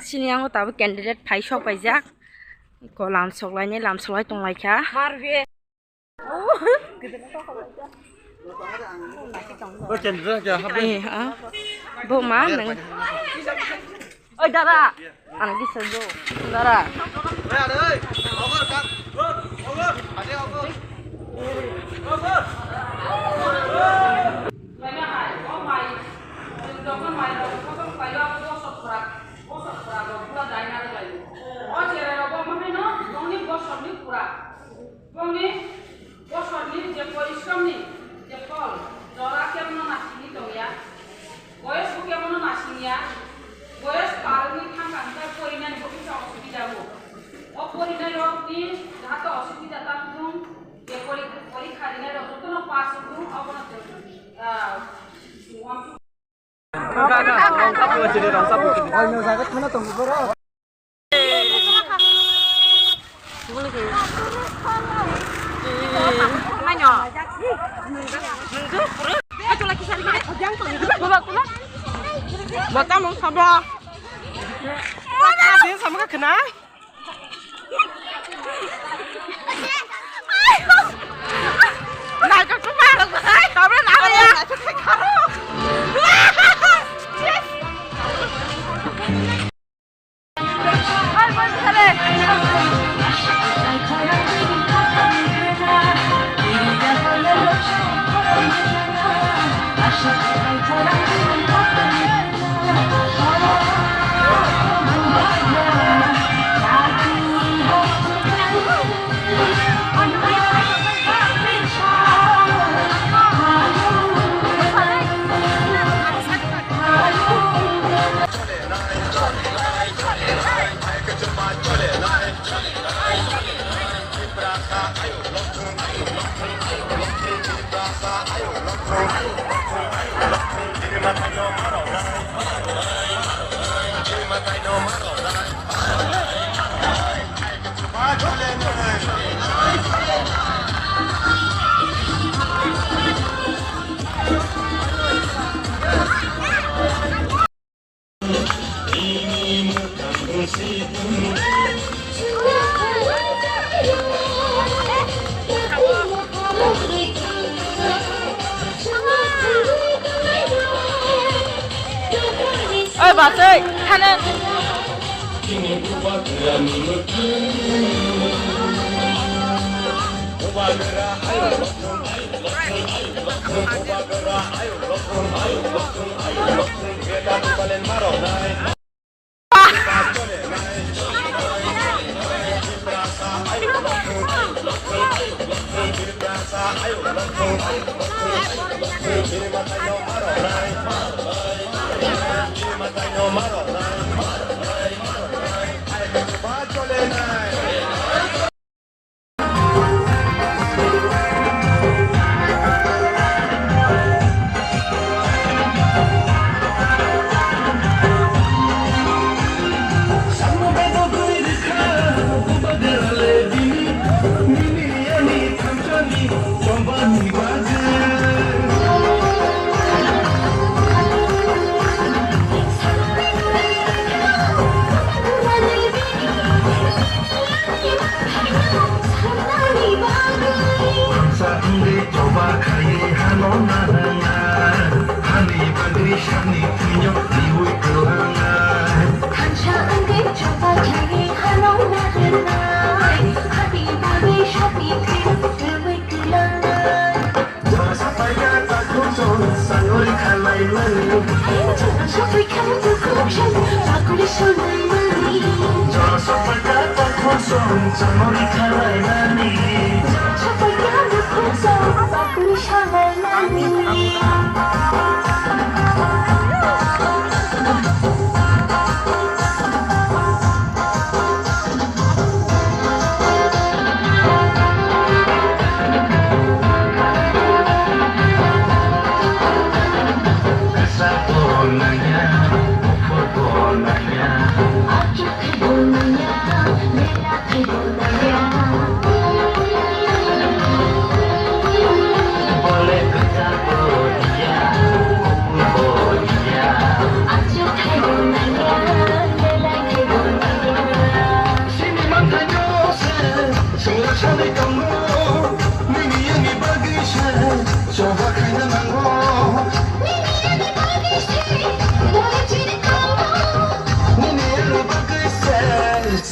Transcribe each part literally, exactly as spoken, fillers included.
Sini yango tabuk candidate phai sok paijak. Ko lam sok lainai, lam sok lai tong lai kha. Bo candidate kya hap. Eh, ah. Bo ma nang. Oi, dara. Ang kisa do. Dara. Bongni bosorni je porishramni je phol, jora kebono nasingwi tongya, boyos bo kebono nasingya, boyos par wngwi thangkha, hwnkhe porinani bo kisa osubida o. O porinai rokni jahate osubida tang thung, je pori-, porikha rinai rok jotono pass wng thung, obono chwng, ah, Bota mung sabo. Bota din sama ka kena. Oi, basai, thane. Thansa wngwi choba khaiwi hano narwknai, hani bagwi sakni thwino riui kwlangnai. Thansa wngwi choba khaiwi hano narwknai, hani bagwi sakni thwino riui kwlangnai. Jora sapaikha takhuk song changori khalai mani. Jora sapaikha takhuk song changori khalai mani. Jora sapaikha takhuk song changori khalai mani. Jora sapaikha takhuk song changori khalai mani.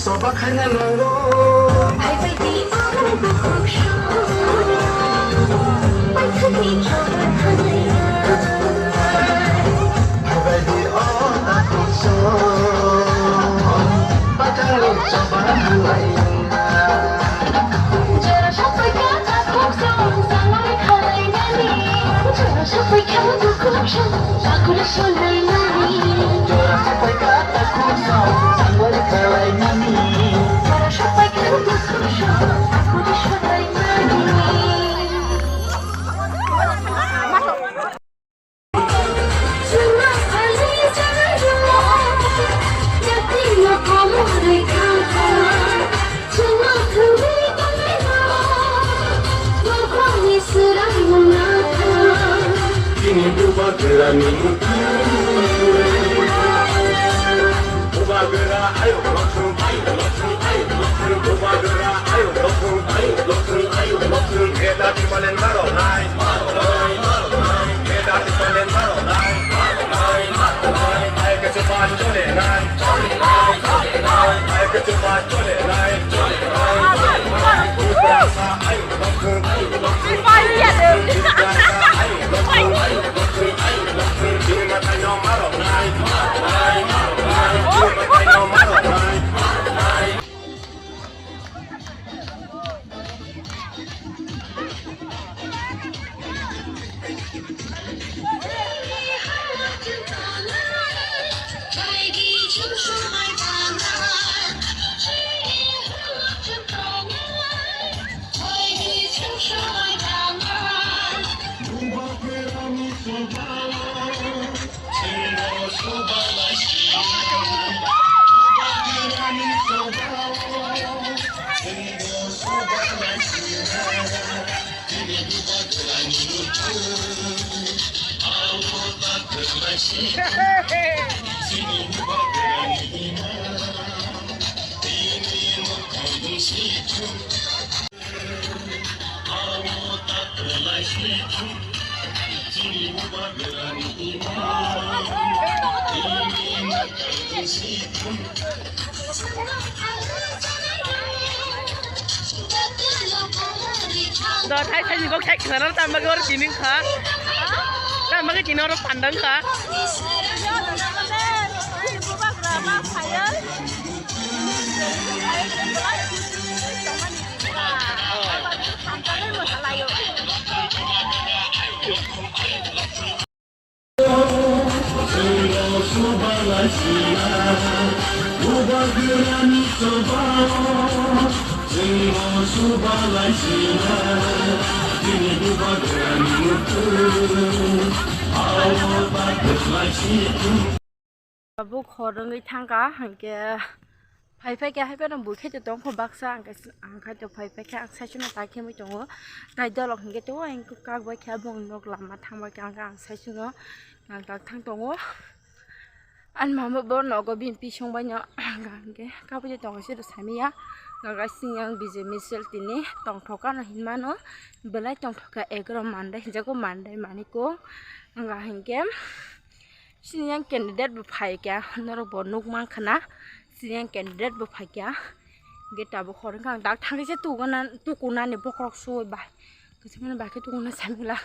Choba khaina nango. Phaibai di o bukhuk song. Paithakni choba khaina. Phaibai di o takhuk song. Paithakni choba khaina. Jora sapai kha takhuk song, sangori khalai nani. Jora sapai kha bukhuk song, sakura solai nani. Jora sapai kha takhuk song, sangori khalai nani. Jora sapai kha bukhuk song, sakura solai nani. Chini bubagrani bubagra ayo loksong ayo loksong ayo loksong bubagra ayo loksong ayo loksong ayo loksong eda di malen maro nai. Do thai thai ni kok thai khna tam bagor tini kha. Tam bagor tini oro pandang kha. Tabuk hor wngwi thangkha, hinkhe phai phai khe, hai phano bui khe tongkho baksa, ang khe, ang khe to phai phai khe, ang saichung no tai khemwi tongo, tai dolok hinkhe to ang kak bai khe, aboni nok lama thang bai khe, ang khe ang saichung no ang kak thang tongo. Ani mama bo nogo bini bising bai no, ang khe kabui tongkha se rw samiya, ang khe sini ang B J M S L tini tongthok ano hinmano, belai tongthok kha egaroh Monday hinjago, Monday maniko, ang khe hinkhe. Sini yang candidate bo phai kya, norok bo nuk mang khana. Sini yang candidate bo phai kya. Ge tabuk hor wngkha ang dak thangwi se tukuna, tukunani bokhorok soi bai. Kisa mani bai khe tukuna samila.